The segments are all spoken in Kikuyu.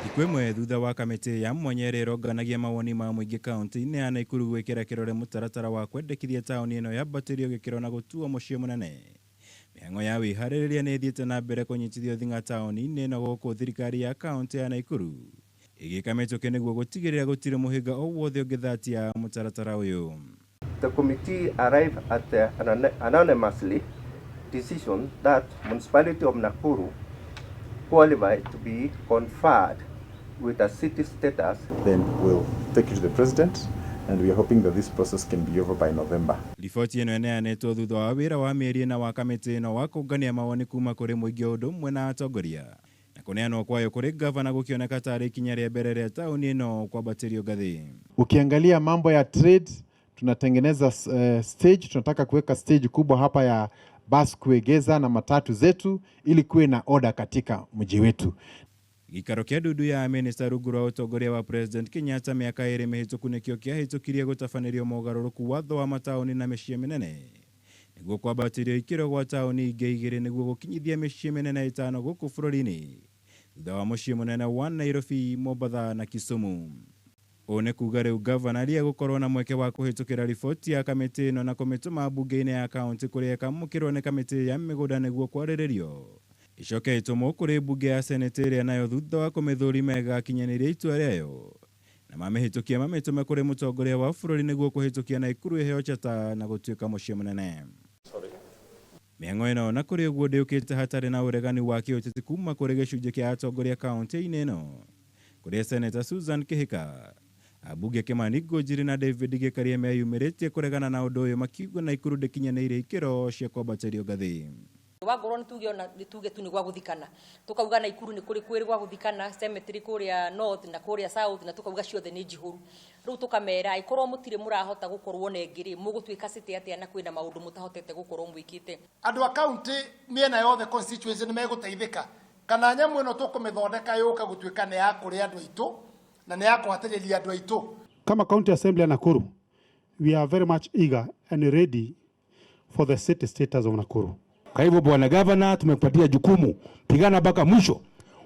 Thikũ ĩmwe thutha wa kamĩtĩ ya mwanya ĩrĩa ĩronganagia mawoni ma mũingĩ kaunti-inĩ ya Naikuru gwĩkĩra kĩrore mũtaratara wa kwendekithia taũni ĩno yambatĩrio gĩkĩro na gũtuo mũciĩ mũnene. Mĩhang'o ya wĩharĩrĩria nĩ ĩthiĩte na mbere kũnyitithio thing'a taũni-inĩ ĩno gũkũ thirikari ya kaunti ya Naikuru ĩgĩka mĩtũkĩ nĩguo gũtigĩrĩra gũtirĩ mũhĩnga o wothe ũngĩthatia mũtaratara ũyũ. The committee arrived at an unanimously decision that Municipality of Nakuru qualified to be conferred with a city status. Then we'll take it to the president and we are hoping that this process can be over by November. Riboti ĩno ĩneanĩtwo thutha wa wĩra wa mĩeri ĩna wa kamĩtĩ ĩno wa kũngania mawoni kuma kũrĩ mũingĩ o ũndũ ũmwe na atongoria na kũneanwo kwayo kũrĩ gavana gũkĩoneka tarĩ ikinya rĩa mbere rĩa taũni ĩno kwambatĩrio ngathĩ. Ukiangalia mambo ya trade, tunatengeneza stage, tunataka kuweka stage kubwa hapa ya basi kuegeza na matatu zetu ili kuwe na order katika mji wetu. Gĩikaro kĩa ndundu ya minista rungu rwa ũtongoria wa President Kenyatta mĩaka ĩrĩ mĩhĩtũku nĩkĩo kĩahĩtũkirie gũtabanĩrio mogarũrũku watho wa mataũni na mĩciĩ mĩnene nĩguo kwambatĩrio ikĩro gwa taũni ingĩ igĩrĩ nĩguo gũkinyithia mĩciĩ mĩnene ĩtano gũkũ bũrũri-inĩ thutha wa mũciĩ mũnene wa Nairobi, Mombatha na Kisumu. Ũũ nĩ kuga rĩu gavana Lia gũkorwo na mweke wa kũhĩtũkĩra riboti ya kamĩtĩ ĩno na kũmĩtũma mbunge-inĩ ya kaunti kũrĩa ĩkamũkĩrwo nĩ kamĩtĩ ya mĩgũnda nĩguo kwarĩrĩrio ĩcoke ĩtũmwo kũrĩ mbunge ya senate ĩrĩa nayo thutha wa kũmĩthũrima ĩgakinyanĩria itua rĩayo na mamĩhĩtũkia mamĩtũme kũrĩ mũtongoria wa bũrũri nĩguo kũhĩtũkia Naikuru ĩheo chata na gũtuĩka mũciĩ mũnene. Mĩhang'o ĩno na kũrĩ ũguo ndĩũkĩte hatarĩ na ũregani wa kĩũteti kuma kũrĩ gĩcunjĩ kĩa atongoria kaunti-inĩ ĩno kũrĩa Senator Susan Kihika, ambunge Kimani Ngunjiri na David Gĩkaria meyumĩrĩtie kũregana na ũndũ ũyũ makiuga Naikuru ndĩkinyanĩirie ikĩro cia kwambatĩrio ngathĩ. Wangorwo nĩ tuge ona nĩ tuge tu nĩ gwa gũthikana, tukauga Naikuru nĩ kũrĩ kwĩrĩ gwa gũthikana, cemetery kũrĩa north na kũrĩa south, na tukauga ciothe nĩ njihũru. Rĩu tũkamera angĩkorwo mũtirĩ mũrahota gũkorwo na ĩngĩ rĩ, mũgũtuĩka city atĩa na kwĩna maũndũ mũtahotete gũkorwo mwĩkĩte. Andũ a kaunti mĩena yothe constituency nĩ megũteithĩka kana nyamũ ĩno tũkũmĩthondeka yũke gũtuĩka nĩ ya kũrĩa andũ aitũ na nĩ ya kũhatĩrĩria andũ aitũ. Kama County Assembly ya Nakuru, we are very much eager and ready for the city status of Nakuru. Kwa hivyo bwana gavana, tumekupatia jukumu, pigana mpaka mwisho.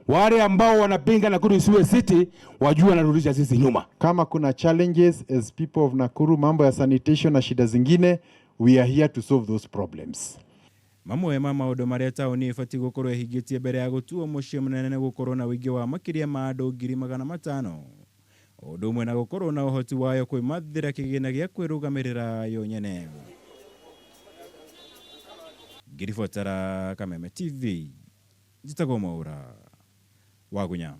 Wale ambao wanapinga Nakuru isiwe city wajue wanarudisha sisi nyuma. Kama kuna challenges as people of Nakuru, mambo ya sanitation na shida zingine, we are here to solve those problems. Mamwe ma maũndũ marĩa taũni ĩbatiĩ gũkorwo ĩhingĩtie mbere ya gũtuo mũciĩ mũnene nĩ gũkorwo na ũingĩ wa makĩria ma andũ 500,000 o ũndũ ũmwe na gũkorwo na ũhoti wayo kwĩmathĩra kĩgĩna gĩa kwĩrũgamĩrĩra yo nyene. Ngĩribotera Kameme TV, njĩtagwo Mwaũra Wagunya.